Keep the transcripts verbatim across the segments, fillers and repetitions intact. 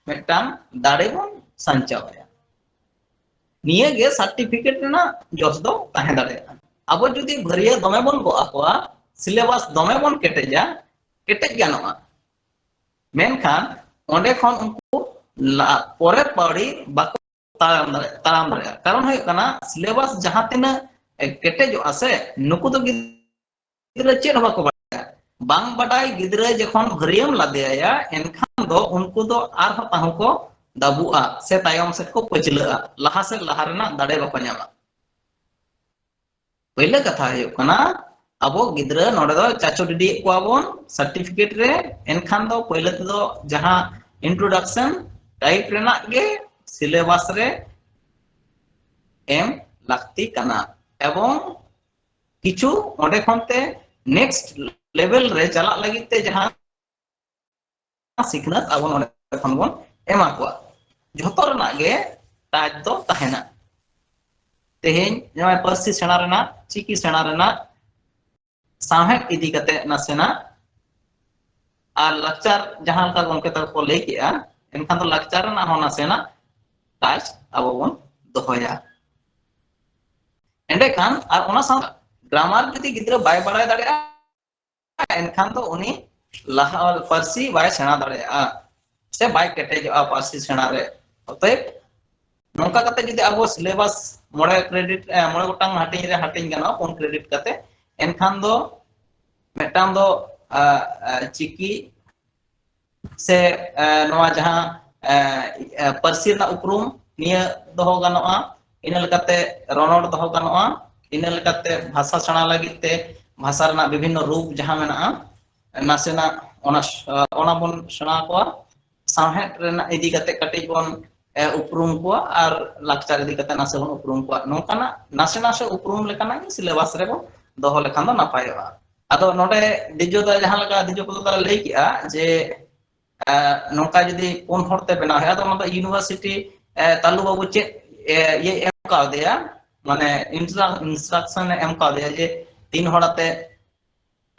ᱢᱤᱫᱴᱟᱝ ᱫᱟᱲᱮ ᱵᱚᱱ ᱥᱟᱧᱪᱟᱣ ᱮᱫᱟ᱾ ᱱᱤᱭᱟᱹ ᱜᱮ ᱥᱟᱨᱴᱤᱯᱷᱤᱠᱮᱴ ᱨᱮᱱᱟᱜ ᱡᱚᱥ ᱫᱚ ᱛᱟᱦᱮᱸ ᱫᱟᱲᱮᱭᱟᱜᱼᱟ᱾ ᱟᱵᱚ ᱡᱩᱫᱤ ᱵᱷᱟᱹᱨᱭᱟᱹ ᱫᱚᱢᱮ ᱵᱚᱱ ᱜᱚᱜ ᱟᱠᱚᱣᱟ, ᱥᱤᱞᱮᱵᱟᱥ ᱫᱚᱢᱮ ᱵᱚᱱ ᱠᱮᱴᱮᱡᱟ, ᱠᱮᱴᱮᱡ ᱜᱟᱱᱚᱜᱼᱟ, ᱢᱮᱱᱠᱷᱟᱱ ᱚᱸᱰᱮ ᱠᱷᱚᱱ ᱩᱱᱠᱩ ᱞᱟ-, ᱯᱚᱨᱮᱨ ᱯᱟᱹᱣᱲᱤ ᱵᱟᱠᱚ ᱛᱟᱲᱟᱢ ᱫᱟᱲᱮ-, ᱛᱟᱲᱟᱢ ᱫᱟᱲᱮᱭᱟᱜᱼᱟ᱾ ᱠᱟᱨᱚᱱ ᱦᱩᱭᱩᱜ ᱠᱟᱱᱟ, ᱥᱤᱞᱮᱵᱟᱥ ᱡᱟᱦᱟᱸ ᱛᱤᱱᱟᱹᱜ ᱠᱮᱴᱮᱡᱚᱜᱼᱟ ᱥᱮ, ᱱᱩᱠᱩ ᱫᱚ ᱜᱤᱫᱽᱨᱟᱹ ᱪᱮᱫ ᱦᱚᱸ ᱵᱟᱠᱚ ᱵᱟᱲᱟᱭᱟ᱾ ᱵᱟᱝ ᱵᱟᱰᱟᱭ ᱜᱤᱫᱽᱨᱟᱹ ᱡᱚᱠᱷᱚᱱ ᱵᱷᱟᱹᱨᱭᱟᱹᱢ ᱞᱟᱫᱮᱭᱟ, ᱮᱱᱠᱷᱟᱱ ᱫᱚ ᱩᱱᱠᱩ ᱫᱚ ᱟᱨᱦᱚᱸ ᱛᱟᱦᱩᱸ ᱠᱚ ᱫᱟᱵᱩᱜᱼᱟ ᱥᱮ ᱛᱟᱭᱚᱢ ᱥᱮᱫ ᱠᱚ ᱯᱟᱹᱪᱷᱞᱟᱹᱜᱼᱟ, ᱞᱟᱦᱟ ᱥᱮᱫ ᱞᱟᱦᱟ ᱨᱮᱱᱟᱜ ᱫᱟᱲᱮ ᱵᱟᱠᱚ ᱧᱟᱢᱟ᱾ ᱯᱳᱭᱞᱳ ᱠᱟᱛᱷᱟ ᱦᱩᱭᱩᱜ ᱠᱟᱱᱟ, ᱟᱵᱚ ᱜᱤᱫᱽᱨᱟᱹ ᱱᱚᱰᱮ ᱫᱚ ᱪᱟᱪᱚ ᱰᱤᱰᱤᱭᱮᱫ ᱠᱚᱣᱟ ᱵᱚᱱ ᱥᱟᱨᱴᱤᱯᱷᱤᱠᱮᱴ ᱨᱮ, ᱮᱱᱠᱷᱟᱱ ᱫᱚ ᱯᱳᱭᱞᱳ ᱛᱮᱫᱚ ᱡᱟᱦᱟᱸ ᱤᱱᱴᱨᱳᱰᱟᱠᱥᱚᱱ ᱴᱟᱭᱤᱯ ᱨᱮᱱᱟᱜ ᱜᱮ ᱥᱤᱞᱮᱵᱟᱥ ᱨᱮ ᱮᱢ ᱞᱟᱹᱠᱛᱤ ᱠᱟᱱᱟ᱾ ᱮᱵᱚᱝ ᱠᱤᱪᱷᱩ ᱚᱸᱰᱮ ᱠᱷᱚᱱ ᱛᱮ ᱱᱮᱠᱥᱴ ᱞᱮᱵᱮᱞ ᱨᱮ ᱪᱟᱞᱟᱜ ᱞᱟᱹᱜᱤᱫ ᱛᱮ ᱡᱟᱦᱟᱸ ᱥᱤᱠᱷᱱᱟᱹᱛ ᱟᱵᱚ ᱱᱚᱰᱮ ᱠᱷᱚᱱ ᱵᱚᱱ ᱮᱢᱟ ᱠᱚᱣᱟ, ᱡᱷᱚᱛᱚ ᱨᱮᱱᱟᱜ ᱜᱮ ᱴᱟᱪ ᱫᱚ ᱛᱟᱦᱮᱱᱟ᱾ ᱛᱮᱦᱮᱧ ᱱᱚᱜᱼᱚᱭ ᱯᱟᱹᱨᱥᱤ ᱥᱮᱬᱟ ᱨᱮᱱᱟᱜ, ᱪᱤᱠᱤ ᱥᱮᱬᱟ ᱨᱮᱱᱟᱜ, ᱥᱟᱶᱦᱮᱫ ᱤᱫᱤ ᱠᱟᱛᱮ ᱱᱟᱥᱮᱱᱟᱜ, ᱟᱨ ᱞᱟᱠᱪᱟᱨ ᱡᱟᱦᱟᱸ ᱞᱮᱠᱟ ᱜᱚᱢᱠᱮ ᱛᱟᱠᱚ ᱠᱚ ᱞᱟᱹᱭ ᱠᱮᱜᱼᱟ, ᱮᱱᱠᱷᱟᱱ ᱫᱚ ᱞᱟᱠᱪᱟᱨ ᱨᱮᱱᱟᱜ ᱦᱚᱸ ᱱᱟᱥᱮᱱᱟᱜ ᱴᱟᱪ ᱟᱵᱚ ᱵᱚᱱ ᱫᱚᱦᱚᱭᱟ᱾ ᱮᱸᱰᱮᱠᱷᱟᱱ ᱟᱨ ᱚᱱᱟ ᱥᱟᱶ ᱜᱨᱟᱢᱟᱨ ᱡᱩᱫᱤ ᱜᱤᱫᱽᱨᱟᱹ ᱵᱟᱭ ᱵᱟᱲᱟᱭ ᱫᱟᱲᱮᱭᱟᱜᱼᱟ, ᱮᱱᱠᱷᱟᱱ ᱫᱚ ᱩᱱᱤ ᱞᱟᱦᱟ ᱯᱟᱹᱨᱥᱤ ᱵᱟᱭ ᱥᱮᱬᱟ ᱫᱟᱲᱮᱭᱟᱜᱼᱟ ᱥᱮ ᱵᱟᱭ ᱠᱮᱴᱮᱡᱚᱜᱼᱟ ᱯᱟᱹᱨᱥᱤ ᱥᱮᱬᱟ ᱨᱮ᱾ ᱚᱛᱚᱮᱵ ᱱᱚᱝᱠᱟ ᱠᱟᱛᱮ ᱡᱩᱫᱤ ᱟᱵᱚ ᱥᱤᱞᱮᱵᱟᱥ ᱢᱚᱬᱮ ᱠᱨᱮᱰᱤᱴ, ᱮ, ᱢᱚᱬᱮ ᱜᱚᱴᱟᱝ ᱦᱟᱹᱴᱤᱧ ᱨᱮ ᱦᱟᱹᱴᱤᱧ ᱜᱟᱱᱚᱜᱼᱟ, ᱯᱩᱱ ᱠᱨᱮᱰᱤᱴ ᱠᱟᱛᱮ, ᱮᱱᱠᱷᱟᱱ ᱫᱚ ᱢᱤᱫᱴᱟᱝ ᱫᱚ, ᱟ, ᱟ, ᱪᱤᱠᱤ ᱥᱮ, ᱮ, ᱱᱚᱣᱟ ᱡᱟᱦᱟᱸ, ᱮ, ᱮ, ᱯᱟᱹᱨᱥᱤ ᱨᱮᱱᱟᱜ ᱩᱯᱨᱩᱢ, ᱱᱤᱭᱟᱹ ᱫᱚᱦᱚ ᱜᱟᱱᱚᱜᱼᱟ᱾ ᱤᱱᱟᱹ ᱞᱮᱠᱟᱛᱮ ᱨᱚᱱᱚᱲ ᱫᱚᱦᱚ ᱜᱟᱱᱚᱜᱼᱟ᱾ ᱤᱱᱟᱹ ᱞᱮᱠᱟᱛᱮ ᱵᱷᱟᱥᱟ ᱥᱮᱬᱟ ᱞᱟᱹᱜᱤᱫ ᱛᱮ ᱵᱷᱟᱥᱟ ᱨᱮᱱᱟᱜ ᱵᱤᱵᱷᱤᱱᱱᱚ ᱨᱩᱯ ᱡᱟᱦᱟᱸ ᱢᱮᱱᱟᱜᱼᱟ, ᱱᱟᱥᱮᱱᱟᱜ ᱚᱱᱟ, ᱚᱱᱟ ᱵᱚᱱ ᱥᱮᱬᱟ ᱟᱠᱚᱣᱟ᱾ ᱥᱟᱶᱦᱮᱫ ᱨᱮᱱᱟᱜ ᱤᱫᱤ ᱠᱟᱛᱮ ᱠᱟᱹᱴᱤᱡ ᱵᱚᱱ, ᱮ, ᱩᱯᱨᱩᱢ ᱠᱚᱣᱟ ᱟᱨ ᱞᱟᱠᱪᱟᱨ ᱤᱫᱤ ᱠᱟᱛᱮ ᱱᱟᱥᱮ ᱵᱚᱱ ᱩᱯᱨᱩᱢ ᱠᱚᱣᱟ᱾ ᱱᱚᱝᱠᱟᱱᱟᱜ ᱱᱟᱥᱮ ᱱᱟᱥᱮ ᱩᱯᱨᱩᱢ ᱞᱮᱠᱟᱱᱟᱜ ᱜᱮ ᱥᱤᱞᱮᱵᱟᱥ ᱨᱮᱵᱚᱱ ᱫᱚᱦᱚ ᱞᱮᱠᱷᱟᱱ ᱫᱚ ᱱᱟᱯᱟᱭᱚᱜᱼᱟ᱾ ᱟᱫᱚ ᱱᱚᱰᱮ ᱫᱤᱡᱚ ᱫᱟ ᱡᱟᱦᱟᱸ ᱞᱮᱠᱟ ᱫᱤᱡᱚ ᱠᱚᱫᱚ ᱞᱟᱹᱭ ᱠᱮᱜᱼᱟ ᱡᱮ, ᱮ, ᱱᱚᱝᱠᱟ ᱡᱩᱫᱤ ᱯᱩᱱ ᱦᱚᱲ ᱛᱮ ᱵᱮᱱᱟᱣ ᱦᱩᱭᱩᱜᱼᱟ, ᱟᱫᱚ ᱚᱱᱟ ᱫᱚ ᱤᱭᱩᱱᱤᱵᱷᱟᱨᱥᱤᱴᱤ, ᱮ, ᱛᱟᱞᱩ ᱵᱟᱹᱵᱩ ᱪᱮᱫ, ᱮ, ᱤᱭᱟᱹ ᱮᱢ ᱠᱟᱣᱫᱮᱭᱟ, ᱢᱟᱱᱮ instruction ᱮ ᱮᱢ ᱠᱟᱣᱫᱮᱭᱟ ᱡᱮ ᱛᱤᱱ ᱦᱚᱲ ᱟᱛᱮ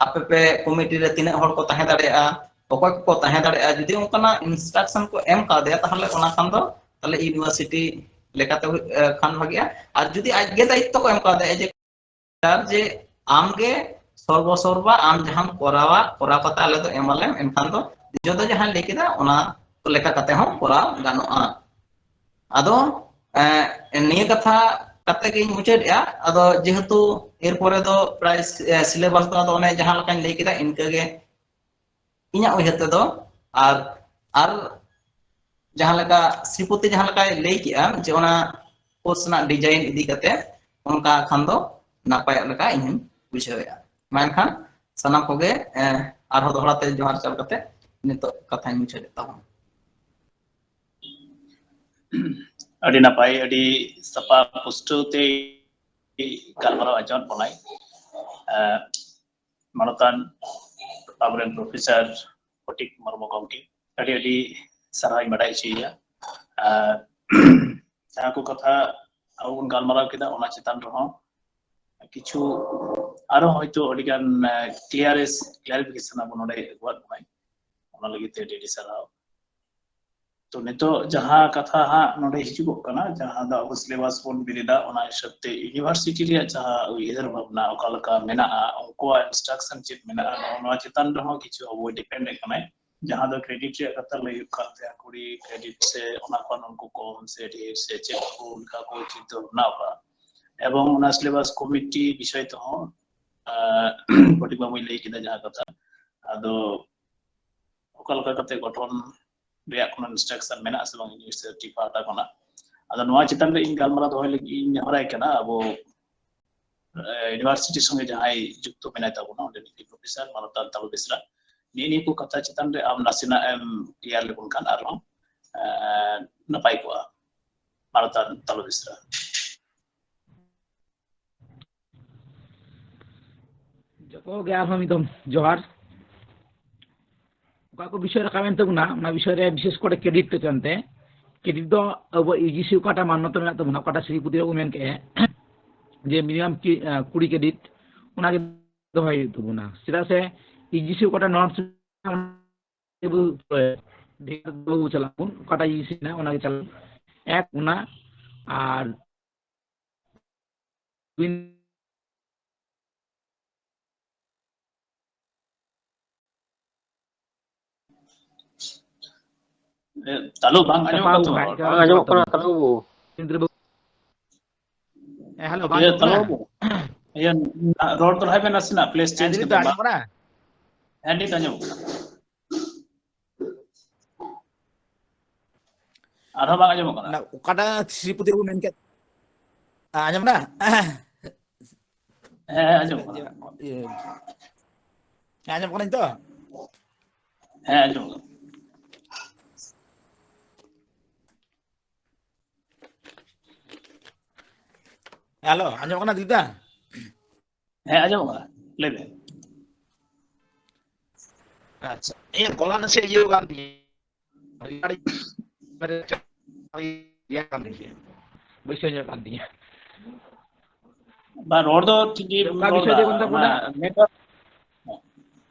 ᱟᱯᱮ ᱯᱮ ᱠᱚᱢᱤᱴᱤ ᱨᱮ ᱛᱤᱱᱟᱹᱜ ᱦᱚᱲ ᱠᱚ ᱛᱟᱦᱮᱸ ᱫᱟᱲᱮᱭᱟᱜᱼᱟ, ᱚᱠᱚᱭ ᱠᱚᱠᱚ ᱛᱟᱦᱮᱸ ᱫᱟᱲᱮᱭᱟᱜᱼᱟ, ᱡᱩᱫᱤ ᱚᱱᱠᱟᱱᱟᱜ ᱤᱱᱥᱴᱨᱟᱠᱥᱚᱱ ᱠᱚ ᱮᱢ ᱠᱟᱣᱫᱮᱭᱟ, ᱛᱟᱦᱚᱞᱮ ᱚᱱᱟ ᱠᱷᱟᱱ ᱫᱚ ᱛᱟᱦᱚᱞᱮ ᱤᱭᱩᱱᱤᱵᱷᱟᱨᱥᱤᱴᱤ ᱞᱮᱠᱟᱛᱮ ᱦᱩᱭ- ᱮ, ᱠᱷᱟᱱ ᱵᱷᱟᱜᱤᱜᱼᱟ᱾ ᱟᱨ ᱡᱩᱫᱤ ᱟᱡᱜᱮ ᱫᱟᱭᱤᱛᱛᱚ ᱠᱚ ᱮᱢ ᱠᱟᱣᱫᱮᱭᱟ ᱡᱮ ᱡᱮ ᱟᱢᱜᱮ ᱥᱚᱨᱵᱚ ᱥᱚᱨᱵᱟ ᱟᱢ ᱡᱟᱦᱟᱸᱢ ᱠᱚᱨᱟᱣᱟ, ᱠᱚᱨᱟᱣ ᱠᱟᱛᱮ ᱟᱞᱮ ᱫᱚ ᱮᱢᱟᱞᱮᱢ, ᱮᱱᱠᱷᱟᱱ ᱫᱚ ᱡᱚᱛᱚ ᱡᱟᱦᱟᱸᱭ ᱞᱟᱹᱭ ᱠᱮᱫᱟ ᱚᱱᱟ ᱞᱮᱠᱟ ᱠᱟᱛᱮ ᱦᱚᱸ ᱠᱚᱨᱟᱣ ᱜᱟᱱᱚᱜᱼᱟ᱾ ᱟᱫᱚ ᱮᱸ, ᱱᱤᱭᱟᱹ ᱠᱟᱛᱷᱟ ᱠᱟᱛᱮ ᱜᱤᱧ ᱢᱩᱪᱟᱹᱫᱮᱜᱼᱟ᱾ ᱟᱫᱚ ᱡᱮᱦᱮᱛᱩ ᱮᱨᱯᱚᱨᱮ ᱫᱚ ᱯᱨᱟᱭ ᱥᱤ- ᱮ, ᱥᱤᱞᱮᱵᱟᱥ ᱫᱚ ᱟᱫᱚ ᱚᱱᱮ ᱡᱟᱦᱟᱸ ᱞᱮᱠᱟᱧ ᱞᱟᱹᱭ ᱠᱮᱫᱟ ᱤᱱᱠᱟᱹᱜᱮ ᱤᱧᱟᱹᱜ ᱩᱭᱦᱟᱹᱨ ᱛᱮᱫᱚ᱾ ᱟᱨ ᱟᱨ ᱡᱟᱦᱟᱸ ᱞᱮᱠᱟ ᱥᱨᱤᱯᱚᱛᱤ ᱡᱟᱦᱟᱸ ᱞᱮᱠᱟᱭ ᱞᱟᱹᱭ ᱠᱮᱜᱼᱟ ᱡᱮ ᱚᱱᱟ ᱠᱳᱨᱥ ᱨᱮᱱᱟᱜ ᱰᱤᱡᱟᱭᱤᱱ ᱤᱫᱤ ᱠᱟᱛᱮ, ᱚᱱᱠᱟ ᱠᱷᱟᱱ ᱫᱚ ᱱᱟᱯᱟᱭᱚᱜ ᱞᱮᱠᱟ ᱤᱧ ᱦᱚᱧ ᱵᱩᱡᱷᱟᱹᱣᱮᱫᱼᱟ᱾ ᱢᱟ ᱮᱱᱠᱷᱟᱱ ᱥᱟᱱᱟᱢ ᱠᱚᱜᱮ ᱮᱸ, ᱟᱨᱦᱚᱸ ᱫᱚᱦᱲᱟ ᱛᱮ ᱡᱚᱦᱟᱨ ᱪᱟᱞ ᱠᱟᱛᱮ ᱱᱤᱛᱚᱜ ᱠᱟᱛᱷᱟᱧ ᱢᱩᱪᱟᱹᱫᱮᱫ ᱛᱟᱵᱚᱱᱟ᱾ ᱟᱹᱰᱤ ᱱᱟᱯᱟᱭ, ᱟᱹᱰᱤ ᱥᱟᱯᱷᱟ ᱯᱩᱥᱴᱟᱹᱣ ᱛᱮ ᱜᱟᱞᱢᱟᱨᱟᱣ ᱟᱸᱡᱚᱢᱟᱫ ᱵᱚᱱᱟᱭ᱾ ᱮᱸ, ᱢᱟᱱᱚᱛᱟᱱ ᱟᱵᱚᱨᱮᱱ ᱯᱨᱚᱯᱷᱮᱥᱚᱨ ᱯᱷᱚᱴᱤᱠ ᱢᱩᱨᱢᱩ ᱜᱚᱢᱠᱮ, ᱟᱹᱰᱤ ᱟᱹᱰᱤ ᱥᱟᱨᱦᱟᱣᱤᱧ ᱵᱟᱰᱟᱭ ᱦᱚᱪᱚᱭᱮᱭᱟ᱾ ᱟᱨ ᱡᱟᱦᱟᱸ ᱠᱚ ᱠᱟᱛᱷᱟ ᱟᱵᱚ ᱵᱚᱱ ᱜᱟᱞᱢᱟᱨᱟᱣ ᱠᱮᱫᱟ, ᱚᱱᱟ ᱪᱮᱛᱟᱱ ᱨᱮᱦᱚᱸ ᱠᱤᱪᱷᱩ ᱟᱨᱚ ᱦᱚᱭᱛᱳ ᱟᱹᱰᱤᱜᱟᱱ, ᱮᱸ, clearance, clarification ᱟᱵᱚ ᱱᱚᱰᱮ ᱟᱹᱜᱩᱣᱟᱫ ᱵᱚᱱᱟᱭ, ᱚᱱᱟ ᱞᱟᱹᱜᱤᱫ ᱛᱮ ᱟᱹᱰᱤ ᱟᱹᱰᱤ ᱥᱟᱨᱦᱟᱣ᱾ ᱛᱚ ᱱᱤᱛᱚᱜ ᱡᱟᱦᱟᱸ ᱠᱟᱛᱷᱟ ᱦᱟᱸᱜ ᱱᱚᱰᱮ ᱦᱤᱡᱩᱜᱚᱜ ᱠᱟᱱᱟ, ᱡᱟᱦᱟᱸ ᱫᱚ ᱟᱵᱚ syllabus ᱵᱚᱱ ᱵᱮᱨᱮᱫᱟ, ᱚᱱᱟ ᱦᱤᱥᱟᱹᱵ ᱛᱮ university ᱨᱮᱭᱟᱜ ᱡᱟᱦᱟᱸ ᱩᱭᱦᱟᱹᱨ ᱵᱷᱟᱵᱽᱱᱟ ᱚᱠᱟ ᱞᱮᱠᱟ ᱢᱮᱱᱟᱜᱼᱟ, ᱩᱱᱠᱩᱣᱟᱜ instruction ᱪᱮᱫ ᱢᱮᱱᱟᱜᱼᱟ, ᱱᱚᱜᱼᱚ ᱱᱚᱣᱟ ᱪᱮᱛᱟᱱ ᱨᱮᱦᱚᱸ ᱠᱤᱪᱷᱩ ᱟᱵᱚᱭ depend ᱮᱫ ᱠᱟᱱᱟᱭ᱾ ᱡᱟᱦᱟᱸ ᱫᱚ credit ᱨᱮᱭᱟᱜ ᱠᱟᱛᱷᱟ ᱞᱟᱹᱭ ᱦᱩᱭᱩᱜ ᱠᱟᱱ ᱛᱟᱦᱮᱸᱫ, ᱠᱩᱲᱤ credit ᱥᱮ ᱚᱱᱟ ᱠᱷᱚᱱ ᱩᱱᱠᱩ ᱠᱚᱢ ᱥᱮ ᱰᱷᱮᱨ ᱥᱮ ᱪᱮᱫ ᱠᱚ ᱞᱮᱠᱟ ᱠᱚ ᱪᱤᱱᱛᱟᱹ ᱵᱷᱟᱵᱽᱱᱟ ᱟᱠᱟᱫᱼᱟ, ᱮᱵᱚᱝ ᱚᱱᱟ syllabus committee ᱵᱤᱥᱚᱭ ᱛᱮᱦᱚᱸ, ᱟᱸ, ᱯᱷᱚᱴᱤᱠ ᱵᱟᱹᱵᱩᱭ ᱞᱟᱹᱭ ᱠᱮᱫᱟ ᱡᱟᱦᱟᱸ ᱠᱟᱛᱷᱟ, ᱟᱫᱚ ᱚᱠᱟ ᱞᱮᱠᱟ ᱠᱟᱛᱮ ᱜᱚᱴᱷᱚᱱ ᱨᱮᱭᱟᱜ ᱠᱳᱱᱳ instruction ᱢᱮᱱᱟᱜᱼᱟ ᱥᱮ ᱵᱟᱝ university ᱯᱟᱦᱴᱟ ᱠᱷᱚᱱᱟᱜ? ᱟᱫᱚ ᱱᱚᱣᱟ ᱪᱮᱛᱟᱱ ᱨᱮ ᱤᱧ ᱜᱟᱞᱢᱟᱨᱟᱣ ᱫᱚᱦᱚᱭ ᱞᱟᱹᱜᱤᱫ ᱤᱧ ᱱᱮᱦᱚᱨᱟᱭ ᱠᱟᱱᱟ ᱟᱵᱚ, ᱮ, university ᱥᱚᱸᱜᱮ ᱡᱟᱦᱟᱸᱭ ᱡᱩᱠᱛᱚ ᱢᱮᱱᱟᱭ ᱛᱟᱵᱚᱱᱟ, ᱚᱸᱰᱮᱱᱤᱡ ᱯᱨᱚᱯᱷᱮᱥᱚᱨ ᱢᱟᱱᱚᱛᱟᱱ ᱛᱟᱞᱚ ᱵᱮᱥᱨᱟ, ᱱᱤᱭᱟᱹ ᱱᱤᱭᱟᱹ ᱠᱚ ᱠᱟᱛᱷᱟ ᱪᱮᱛᱟᱱ ᱨᱮ ᱟᱢ ᱱᱟᱥᱮᱱᱟᱜ ᱮᱢ clear ᱞᱮᱵᱚᱱ ᱠᱷᱟᱱ ᱟᱨᱦᱚᱸ, ᱮ, ᱱᱟᱯᱟᱭ ᱠᱚᱜᱼᱟ᱾ ᱢᱟᱱᱚᱛᱟᱱ ᱛᱟᱞᱚ ᱵᱮᱥᱨᱟ᱾ ᱡᱚᱛᱚ ᱜᱮ ᱟᱨᱦᱚᱸ ᱢᱤᱫ ᱫᱚᱢ ᱡᱚᱦᱟᱨ᱾ ᱚᱠᱟ ᱠᱚ ᱵᱤᱥᱚᱭ ᱨᱟᱠᱟᱵ ᱮᱱ ᱛᱟᱵᱚᱱᱟ, ᱚᱱᱟ ᱵᱤᱥᱚᱭ ᱨᱮ ᱵᱤᱥᱮᱥ ᱠᱚᱨᱮ credit ᱛᱮ ᱪᱟᱱᱛᱮ, credit ᱫᱚ ᱟᱵᱚ UGC ᱚᱠᱟᱴᱟᱜ ᱢᱟᱱᱱᱚᱛᱟ ᱢᱮᱱᱟᱜ ᱛᱟᱵᱚᱱᱟ, ᱚᱠᱟᱴᱟᱜ ᱥᱨᱤᱯᱚᱛᱤ ᱵᱟᱵᱩ ᱢᱮᱱ ᱠᱮᱫ ᱡᱮ minimum ᱠᱩᱲᱤ credit, ᱚᱱᱟᱜᱮ ᱫᱚᱦᱚᱭ ᱦᱩᱭᱩᱜ ᱛᱟᱵᱚᱱᱟ᱾ ᱪᱮᱫᱟᱜ ᱥᱮ UGC ᱚᱠᱟᱴᱟᱜ norms ᱰᱷᱮᱨ ᱵᱚ ᱪᱟᱞᱟᱜ ᱵᱚᱱ, ᱚᱠᱟᱴᱟᱜ ᱤᱥᱤᱱᱟ ᱚᱱᱟᱜᱮ ᱪᱟᱞᱟᱜ, ᱮᱠ ᱚᱱᱟ᱾ ᱟᱨ ᱮ, ᱛᱟᱞᱚ ᱵᱟᱝ ᱟᱸᱡᱚᱢᱚᱜ ᱠᱟᱱ ᱛᱟᱢᱟ ᱨᱚᱲ᱾ ᱵᱟᱝ ᱟᱸᱡᱚᱢᱚᱜ ᱠᱟᱱᱟ ᱛᱟᱞᱚ ᱵᱟᱹᱵᱩ᱾ ᱦᱮᱸ, ᱦᱮᱞᱳ, ᱵᱟᱝ ᱤᱭᱟᱹ, ᱟᱸᱡᱚᱢᱚᱜ ᱠᱟᱱᱟ? ᱛᱟᱞᱚ ᱵᱟᱹᱵᱩ, ᱤᱭᱟᱹ, ᱨᱚᱲ ᱫᱚ ᱞᱟᱦᱟ ᱵᱮᱱ ᱱᱟᱥᱮᱱᱟᱜ, please, ᱦᱮᱸ, change ᱫᱤᱫᱤ ᱠᱟᱛᱮ ᱫᱚ ᱢᱟ᱾ ᱟᱸᱡᱚᱢᱚᱜ ᱠᱟᱱᱟ? ᱦᱮᱸ, ᱱᱤᱛ ᱟᱸᱡᱚᱢᱚᱜ ᱠᱟᱱᱟ᱾ ᱟᱨᱦᱚᱸ ᱵᱟᱝ ᱟᱸᱡᱚᱢᱚᱜ ᱠᱟᱱᱟ᱾ ᱚᱱᱟ ᱚᱠᱟᱴᱟᱜ ᱥᱨᱤᱯᱚᱛᱤ ᱵᱟᱹᱵᱩ ᱢᱮᱱ ᱠᱮᱫ? ᱟᱸᱡᱚᱢ ᱫᱟ? ᱦᱮᱸ, ᱦᱮᱸ, ᱟᱸᱡᱚᱢᱚᱜ ᱠᱟᱱᱟ᱾ ᱤᱭᱟᱹ, ᱦᱮᱸ, ᱟᱸᱡᱚᱢᱚᱜ ᱠᱟᱱᱟ ᱱᱤᱛᱚᱜ? ᱦᱮᱸ, ᱟᱸᱡᱚᱢᱚᱜ ᱠᱟᱱᱟ᱾ ᱦᱮᱞᱳ, ᱟᱸᱡᱚᱢᱚᱜ ᱠᱟᱱᱟ ᱫᱤᱫᱟ? ᱦᱮᱸ, ᱟᱸᱡᱚᱢᱚᱜ ᱠᱟᱱᱟ, ᱞᱟᱹᱭ ᱵᱮᱱ᱾ ᱟᱪᱪᱷᱟ, ᱤᱧᱟᱹᱜ ᱜᱚᱞᱟ ᱱᱟᱥᱮ ᱤᱭᱟᱹ ᱠᱟᱱ ᱛᱤᱧᱟᱹ᱾ ᱤᱭᱟᱹ ᱠᱟᱱ ᱛᱤᱧᱟᱹ᱾ ᱵᱟᱹᱭᱥᱟᱹᱣ ᱧᱚᱜ ᱠᱟᱱ ᱛᱤᱧᱟᱹ᱾ ᱵᱟᱝ, ᱨᱚᱲ ᱫᱚ ᱴᱷᱤᱠ ᱜᱮ ᱚᱠᱟ ᱨᱚᱲ ᱵᱤᱥᱚᱭ ᱫᱟ, ᱞᱟᱹᱭ ᱵᱚᱱ ᱚᱱᱟ ᱛᱟᱵᱚᱱᱟ? Network᱾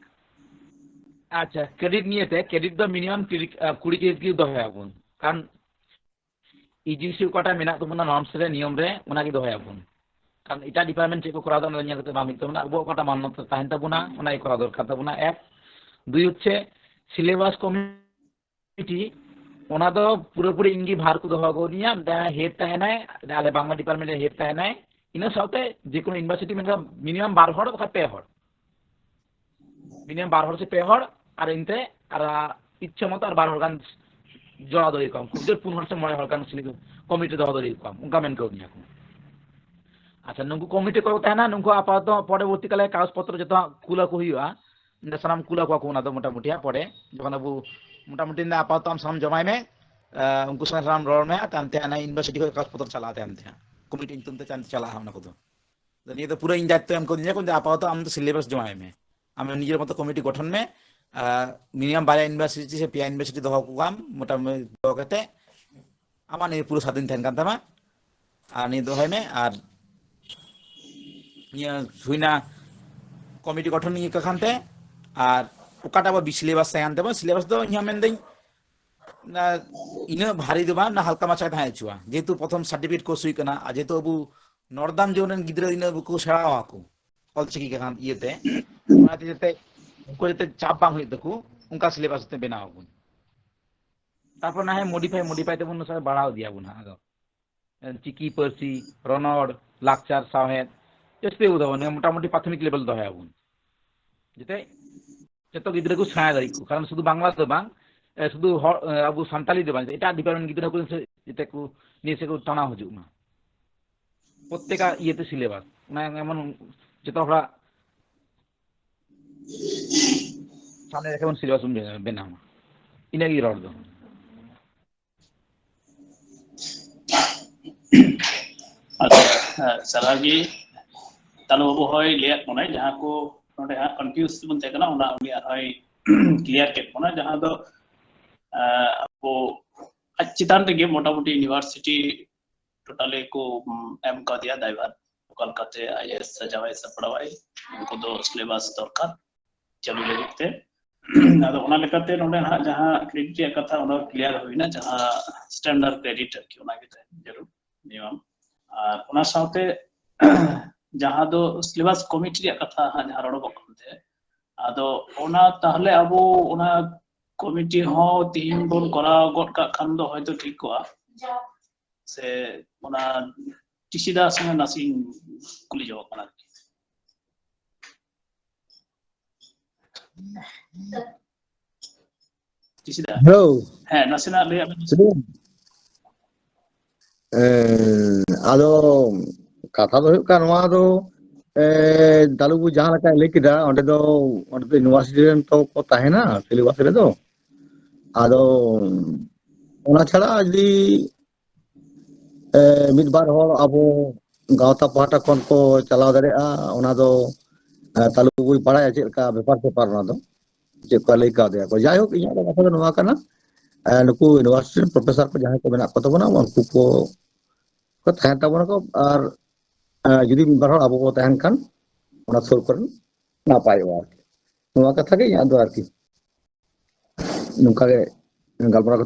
ᱟᱪᱪᱷᱟ, credit ᱱᱤᱭᱮᱛᱮ, credit ᱫᱚ minimum ᱛᱤᱨᱤᱥ, ᱟᱸ, ᱠᱩᱲᱤ credit ᱜᱮ ᱫᱚᱦᱚᱭᱟᱵᱚᱱ᱾ ᱠᱟᱨᱚᱱ UGC ᱚᱠᱟᱴᱟᱜ ᱢᱮᱱᱟᱜ ᱛᱟᱵᱚᱱᱟ norms ᱨᱮ, ᱱᱤᱭᱚᱢ ᱨᱮ, ᱚᱱᱟᱜᱮ ᱫᱚᱦᱚᱭᱟᱵᱚᱱ᱾ ᱠᱟᱨᱚᱱ ᱮᱴᱟᱜ department ᱪᱮᱫ ᱠᱚ ᱠᱚᱨᱟᱣ ᱮᱫᱟ, ᱚᱱᱟ ᱧᱮᱞ ᱠᱟᱛᱮ ᱵᱟᱝ ᱦᱩᱭᱩᱜ ᱛᱟᱵᱚᱱᱟ᱾ ᱟᱵᱚᱣᱟᱜ ᱚᱠᱟᱴᱟᱜ ᱢᱟᱱᱱᱚᱛᱟ ᱛᱟᱦᱮᱱ ᱛᱟᱵᱚᱱᱟ, ᱚᱱᱟ ᱜᱮ ᱠᱚᱨᱟᱣ ᱫᱚᱨᱠᱟᱨ ᱛᱟᱵᱚᱱᱟ, ᱮᱠ᱾ ᱫᱩᱭ ᱦᱚᱪᱪᱷᱮ syllabus committee, ᱚᱱᱟ ᱫᱚ ᱯᱩᱨᱟᱹᱯᱩᱨᱤ ᱤᱧ ᱜᱮ ᱵᱷᱟᱨ ᱠᱚ ᱫᱚᱦᱚ ᱟᱠᱟᱫᱤᱧᱟ᱾ ᱢᱤᱫᱴᱟᱝ head ᱛᱟᱦᱮᱱᱟᱭ, ᱟᱞᱮ ᱵᱟᱝᱞᱟ department ᱨᱮ head ᱛᱟᱦᱮᱱᱟᱭ, ᱤᱱᱟᱹ ᱥᱟᱶᱛᱮ ᱡᱮ ᱠᱳᱱᱳ university ᱢᱮᱱᱠᱷᱟᱱ minimum ᱵᱟᱨ ᱦᱚᱲ ᱵᱟᱠᱷᱟᱡ ᱯᱮ ᱦᱚᱲ᱾ Minimum ᱵᱟᱨ ᱦᱚᱲ ᱥᱮ ᱯᱮ ᱦᱚᱲ, ᱟᱨ ᱮᱱᱛᱮ ᱟᱨ ᱤᱪᱪᱷᱟᱹ ᱢᱚᱛᱚ ᱟᱨ ᱵᱟᱨ ᱦᱚᱲ ᱜᱟᱱ ᱡᱚᱲᱟᱣ ᱫᱟᱲᱮ ᱠᱚᱣᱟᱢ᱾ ᱠᱷᱩᱵ ᱡᱳᱨ ᱯᱩᱱ ᱦᱚᱲ ᱥᱮ ᱢᱚᱬᱮ ᱦᱚᱲ ᱜᱟᱱ ᱥᱤᱞᱤ-, committee ᱨᱮ ᱫᱚᱦᱚ ᱫᱟᱲᱮ ᱠᱚᱣᱟᱢ, ᱚᱱᱠᱟ ᱢᱮᱱ ᱠᱟᱣᱫᱤᱧᱟ ᱠᱚ᱾ ᱟᱪᱪᱷᱟ, ᱱᱩᱠᱩ committee ᱠᱚ ᱛᱟᱦᱮᱱᱟ, ᱱᱩᱠᱩ ᱟᱯᱟᱛᱚᱛᱚ ᱯᱚᱨᱚᱵᱚᱨᱛᱤ ᱠᱟᱞᱮ ᱠᱟᱜᱚᱡᱽ ᱯᱚᱛᱨᱚ ᱡᱚᱛᱚ ᱦᱟᱸᱜ ᱠᱩᱞ ᱟᱠᱚ ᱦᱩᱭᱩᱜᱼᱟ᱾ ᱚᱸᱰᱮ ᱥᱟᱱᱟᱢ ᱠᱩᱞ ᱟᱠᱚᱣᱟ ᱠᱚ, ᱚᱱᱟ ᱫᱚ ᱢᱚᱴᱟᱢᱩᱴᱤ ᱦᱟᱸᱜ ᱯᱚᱨᱮ ᱡᱚᱠᱷᱚᱱ ᱟᱵᱚ ᱢᱚᱴᱟᱢᱩᱴᱤ ᱟᱯᱟᱛᱚᱛᱚ ᱟᱢ ᱥᱟᱱᱟᱢ ᱡᱚᱢᱟᱭ ᱢᱮ, ᱟᱸ, ᱩᱱᱠᱩ ᱥᱟᱶ ᱥᱟᱱᱟᱢ ᱨᱚᱲ ᱢᱮ, ᱛᱟᱭᱚᱢ ᱛᱮ ᱚᱱᱟ university ᱠᱷᱚᱱ ᱠᱟᱜᱚᱡᱽ ᱯᱚᱛᱨᱚ ᱪᱟᱞᱟᱜᱼᱟ, ᱛᱟᱭᱚᱢ ᱛᱮ ᱦᱟᱸᱜ committee ᱧᱩᱛᱩᱢ ᱛᱮ ᱛᱟᱭᱚᱢ ᱛᱮ ᱪᱟᱞᱟᱜᱼᱟ ᱚᱱᱟ ᱠᱚᱫᱚ᱾ ᱱᱤᱭᱟᱹ ᱫᱚ ᱯᱩᱨᱟᱹ ᱤᱧ ᱫᱟᱭᱤᱛᱛᱚ ᱮᱢ ᱠᱟᱹᱫᱤᱧᱟ ᱠᱚ ᱡᱮ ᱟᱯᱟᱛᱚᱛᱚ ᱟᱢ ᱫᱚ syllabus ᱡᱚᱢᱟᱭ ᱢᱮ, ᱟᱢ ᱱᱤᱡᱮᱨ ᱢᱚᱛᱚ committee ᱜᱚᱴᱷᱚᱱ ᱢᱮ, ᱟᱨ minimum ᱵᱟᱨᱭᱟ university ᱥᱮ ᱯᱮᱭᱟ university ᱫᱚᱦᱚ ᱠᱚᱣᱟᱢ, ᱢᱚᱴᱟᱢᱩᱴᱤ ᱫᱚᱦᱚ ᱠᱟᱛᱮ ᱟᱢᱟᱜ ᱱᱤᱭᱟᱹ ᱯᱩᱨᱟᱹ ᱥᱟᱫᱷᱤᱱ ᱛᱟᱦᱮᱱ ᱠᱟᱱ ᱛᱟᱢᱟ᱾ ᱟᱨ ᱱᱤᱭᱟᱹ ᱫᱚᱦᱚᱭ ᱢᱮ, ᱟᱨ ᱱᱤᱭᱟᱹ ᱦᱩᱭᱱᱟ committee ᱜᱚᱴᱷᱚᱱ ᱱᱤᱭᱟᱹ ᱠᱟᱛᱷᱟ ᱛᱮ᱾ ᱟᱨ ᱚᱠᱟᱴᱟᱜ ᱵᱟ ᱵᱤ ᱥᱤᱞᱮᱵᱟᱥ ᱛᱟᱦᱮᱸᱱ ᱛᱟᱵᱚᱱ, ᱥᱤᱞᱮᱵᱟᱥ ᱫᱚ ᱤᱧ ᱦᱚᱸ ᱢᱮᱱᱫᱟᱹᱧ ᱚᱱᱟ ᱤᱱᱟᱹᱜ ᱵᱷᱟᱨᱤ ᱫᱚ ᱵᱟᱝ, ᱚᱱᱟ ᱦᱟᱞᱠᱟ ᱢᱟᱪᱷᱟ ᱛᱟᱦᱮᱸ ᱦᱚᱪᱚᱣᱟ, ᱡᱮᱦᱮᱛᱩ ᱯᱨᱚᱛᱷᱚᱢ ᱥᱟᱨᱴᱤᱯᱷᱤᱠᱮᱴ ᱠᱳᱨᱥ ᱦᱩᱭᱩᱜ ᱠᱟᱱᱟ᱾ ᱟᱨ ᱡᱮᱦᱮᱛᱩ ᱟᱵᱚ ᱱᱚᱨᱫᱟᱱ ᱡᱳᱱ ᱨᱮᱱ ᱜᱤᱫᱽᱨᱟᱹ ᱤᱱᱟᱹᱜ ᱵᱟᱠᱚ ᱥᱮᱬᱟ ᱟᱠᱚ ᱚᱞᱪᱤᱠᱤ ᱠᱟᱱ ᱤᱭᱟᱹᱛᱮ, ᱚᱱᱟᱛᱮ ᱡᱟᱛᱮ ᱩᱱᱠᱩ ᱡᱟᱛᱮ ᱪᱟᱯ ᱵᱟᱝ ᱦᱩᱭᱩᱜ ᱛᱟᱠᱚ, ᱚᱱᱠᱟ ᱥᱤᱞᱮᱵᱟᱥ ᱛᱮ ᱵᱮᱱᱟᱣ ᱟᱵᱚᱱ᱾ ᱛᱟᱨᱯᱚᱨ ᱱᱟ ᱦᱮᱸ ᱢᱚᱰᱤᱯᱷᱟᱭ ᱢᱚᱰᱤᱯᱷᱟᱭ ᱛᱮᱵᱚᱱ ᱵᱟᱲᱦᱟᱣ ᱤᱫᱤᱭᱟᱵᱚᱱ ᱦᱟᱸᱜ ᱟᱫᱚ᱾ ᱪᱤᱠᱤ ᱯᱟᱹᱨᱥᱤ, ᱨᱚᱱᱚᱲ, ᱞᱟᱠᱪᱟᱨ, ᱥᱟᱶᱦᱮᱫ, ᱡᱟᱹᱥᱛᱤ ᱵᱚ ᱫᱚᱦᱚᱭᱟ, ᱢᱚᱴᱟᱢᱩᱴᱤ ᱯᱨᱟᱛᱷᱚᱢᱤᱠ ᱞᱮᱵᱮᱞ ᱫᱚᱦᱚᱭᱟᱵᱚᱱ᱾ ᱡᱟᱛᱮ ᱡᱚᱛᱚ ᱜᱤᱫᱽᱨᱟᱹ ᱠᱚ ᱥᱮᱬᱟ ᱫᱟᱲᱮᱭᱟᱜ ᱠᱚ, ᱠᱟᱨᱚᱱ ᱥᱩᱫᱷᱩ ᱵᱟᱝᱞᱟ ᱫᱚ ᱵᱟᱝ, ᱮ, ᱥᱩᱫᱷᱩ ᱦᱚᱲ, ᱮ, ᱟᱵᱚ ᱥᱟᱱᱛᱟᱞᱤ ᱫᱚ ᱵᱟᱝ, ᱮᱴᱟᱜ ᱰᱤᱯᱟᱨᱴᱢᱮᱱᱴ ᱜᱤᱫᱽᱨᱟᱹ ᱠᱚ ᱡᱟᱛᱮ ᱠᱚ ᱱᱤᱭᱟᱹ ᱥᱮᱫ ᱠᱚ ᱴᱟᱱᱟᱣ ᱦᱤᱡᱩᱜ ᱢᱟ᱾ ᱯᱨᱚᱛᱛᱮᱠᱟ ᱤᱭᱟᱹᱛᱮ ᱥᱤᱞᱮᱵᱟᱥ, ᱚᱱᱟ ᱮᱢᱚᱱ ᱡᱚᱛᱚ ᱦᱚᱲᱟᱜ ᱥᱟᱢᱱᱮ ᱨᱮᱠᱷᱮ ᱵᱚᱱ ᱥᱤᱞᱮᱵᱟᱥ ᱵᱚᱱ ᱵᱮᱱᱟᱣ ᱢᱟ, ᱤᱱᱟᱹᱜᱮ ᱨᱚᱲ ᱫᱚ᱾ ᱟᱪᱪᱷᱟ, ᱦᱮᱸ, ᱥᱟᱨᱦᱟᱣ ᱜᱮ᱾ ᱛᱟᱦᱞᱮ ᱵᱟᱹᱵᱩ ᱦᱚᱭ ᱞᱟᱹᱭᱟᱫ ᱵᱚᱱᱟᱭ, ᱡᱟᱦᱟᱸ ᱠᱚ ᱱᱚᱰᱮ ᱦᱟᱸᱜ ᱠᱚᱱᱯᱷᱤᱭᱩᱡᱽ ᱵᱚᱱ ᱛᱟᱦᱮᱸ ᱠᱟᱱᱟ, ᱚᱱᱟ ᱩᱱᱤ ᱟᱨᱦᱚᱸᱭ ᱠᱞᱤᱭᱟᱨ ᱠᱮᱫ ᱵᱚᱱᱟ, ᱡᱟᱦᱟᱸ ᱫᱚ, ᱟᱸ, ᱟᱵᱚ ᱟᱡ ᱪᱮᱛᱟᱱ ᱨᱮᱜᱮ ᱢᱚᱴᱟᱢᱩᱴᱤ ᱤᱭᱩᱱᱤᱵᱷᱟᱨᱥᱤᱴᱤ ᱴᱳᱴᱟᱞᱤ ᱠᱚ, ᱩᱢ, ᱮᱢ ᱠᱟᱣᱫᱮᱭᱟ ᱫᱟᱭᱵᱷᱟᱨ, ᱚᱠᱟ ᱞᱮᱠᱟᱛᱮ ᱟᱭ ᱮ ᱮᱥ ᱥᱟᱡᱟᱣᱟᱭ ᱥᱟᱯᱲᱟᱣᱟᱭ, ᱩᱱᱠᱩ ᱫᱚ ᱥᱤᱞᱮᱵᱟᱥ ᱫᱚᱨᱠᱟᱨ ᱪᱟᱹᱞᱩ ᱞᱟᱹᱜᱤᱫ ᱛᱮ᱾ ᱟᱫᱚ ᱚᱱᱟ ᱞᱮᱠᱟᱛᱮ ᱱᱚᱰᱮ ᱦᱟᱸᱜ ᱡᱟᱦᱟᱸ ᱠᱨᱤᱰᱤᱴ ᱨᱮᱭᱟᱜ ᱠᱟᱛᱷᱟ, ᱚᱱᱟ ᱠᱞᱤᱭᱟᱨ ᱦᱩᱭᱱᱟ, ᱡᱟᱦᱟᱸ ᱥᱴᱮᱱᱰᱟᱨᱰ ᱠᱨᱤᱰᱤᱴ ᱟᱨᱠᱤ, ᱚᱱᱟ ᱜᱮ ᱛᱟᱦᱮᱸ ᱡᱟᱹᱨᱩᱲ ᱢᱤᱱᱤᱢᱟᱢ᱾ ᱟᱨ ᱚᱱᱟ ᱥᱟᱶᱛᱮ ᱡᱟᱦᱟᱸ ᱫᱚ ᱥᱤᱞᱮᱵᱟᱥ ᱠᱚᱢᱤᱴᱤ ᱨᱮᱭᱟᱜ ᱠᱟᱛᱷᱟ ᱦᱟᱸᱜ ᱡᱟᱦᱟᱸ ᱨᱚᱲᱚᱜᱚᱜ ᱠᱟᱱ ᱛᱟᱦᱮᱸ, ᱟᱫᱚ ᱚᱱᱟ ᱛᱟᱦᱞᱮ ᱟᱵᱚ ᱚᱱᱟ ᱠᱚᱢᱤᱴᱤ ᱦᱚᱸ ᱛᱤᱦᱤᱧ ᱵᱚᱱ ᱠᱚᱨᱟᱣ ᱜᱚᱫ ᱠᱟᱜ ᱠᱷᱟᱱ ᱫᱚ ᱦᱚᱭᱛᱳ ᱴᱷᱤᱠ ᱠᱚᱜᱼᱟ᱾ ᱥᱮ ᱚᱱᱟ ᱴᱤᱥᱤ ᱫᱟ ᱥᱚᱸᱜᱮ ᱱᱟᱥᱮᱧ ᱠᱩᱞᱤ ᱡᱚᱝᱚᱜ ᱠᱟᱱᱟ ᱟᱨᱠᱤ᱾ ᱴᱤᱥᱤ ᱫᱟ, ᱦᱮᱞᱳ ᱦᱮᱸ, ᱱᱟᱥᱮᱱᱟᱜ ᱞᱟᱹᱭᱟᱜ ᱵᱮᱱ᱾ ᱪᱮᱫ? ᱮ, ᱟᱫᱚ ᱠᱟᱛᱷᱟ ᱫᱚ ᱦᱩᱭᱩᱜ ᱠᱟᱱᱟ ᱱᱚᱣᱟ ᱫᱚ, ᱮ, ᱫᱟᱞᱩᱵᱩ ᱡᱟᱦᱟᱸ ᱞᱮᱠᱟᱭ ᱞᱟᱹᱭ ᱠᱮᱫᱟ, ᱚᱸᱰᱮ ᱫᱚ ᱚᱸᱰᱮ ᱫᱚ ᱤᱭᱩᱱᱤᱵᱷᱟᱨᱥᱤᱴᱤ ᱨᱮᱱ ᱛᱚ ᱠᱚ ᱛᱟᱦᱮᱱᱟ ᱥᱤᱞᱮᱵᱟᱥ ᱨᱮᱫᱚ᱾ ᱟᱫᱚ ᱚᱱᱟ ᱪᱷᱟᱲᱟ ᱡᱩᱫᱤ ᱮ, ᱢᱤᱫ ᱵᱟᱨ ᱦᱚᱲ ᱟᱵᱚ ᱜᱟᱶᱛᱟ ᱯᱟᱦᱴᱟ ᱠᱷᱚᱱ ᱠᱚ ᱪᱟᱞᱟᱣ ᱫᱟᱲᱮᱭᱟᱜᱼᱟ, ᱚᱱᱟ ᱫᱚ ᱮ, ᱛᱟᱞᱩ ᱵᱚᱭ ᱵᱟᱲᱟᱭᱟ ᱪᱮᱫ ᱞᱮᱠᱟ ᱵᱮᱯᱟᱨ ᱥᱮᱯᱟᱨ ᱚᱱᱟ ᱫᱚ, ᱪᱮᱫ ᱠᱚ ᱞᱟᱹᱭ ᱠᱟᱣᱫᱮᱭᱟ ᱠᱚ᱾ ᱡᱟᱭᱦᱳᱠ, ᱤᱧᱟᱹᱜ ᱫᱚ ᱠᱟᱛᱷᱟ ᱫᱚ ᱱᱚᱣᱟ ᱠᱟᱱᱟ, ᱮ, ᱱᱩᱠᱩ ᱤᱭᱩᱱᱤᱵᱷᱟᱨᱥᱤᱴᱤ ᱨᱮᱱ ᱯᱨᱚᱯᱷᱮᱥᱚᱨ ᱠᱚ ᱡᱟᱦᱟᱸᱭ ᱠᱚ ᱢᱮᱱᱟᱜ ᱠᱚ ᱛᱟᱵᱚᱱᱟ, ᱩᱱᱠᱩ ᱠᱚ ᱠᱚ ᱛᱟᱦᱮᱱ ᱛᱟᱵᱚᱱᱟ ᱠᱚ, ᱟᱨ ᱮ, ᱡᱩᱫᱤ ᱢᱤᱫ ᱵᱟᱨ ᱦᱚᱲ ᱟᱵᱚ ᱵᱚ ᱛᱟᱦᱮᱱ ᱠᱷᱟᱱ ᱚᱱᱟ ᱥᱩᱨ ᱠᱚᱨᱮ ᱱᱟᱯᱟᱭᱚᱜᱼᱟ ᱟᱨᱠᱤ᱾ ᱱᱚᱣᱟ ᱠᱟᱛᱷᱟ ᱜᱮ ᱤᱧᱟᱹᱜ ᱫᱚ ᱟᱨᱠᱤ᱾ ᱱᱚᱝᱠᱟ ᱜᱮ ᱜᱟᱞᱢᱟᱨᱟᱣ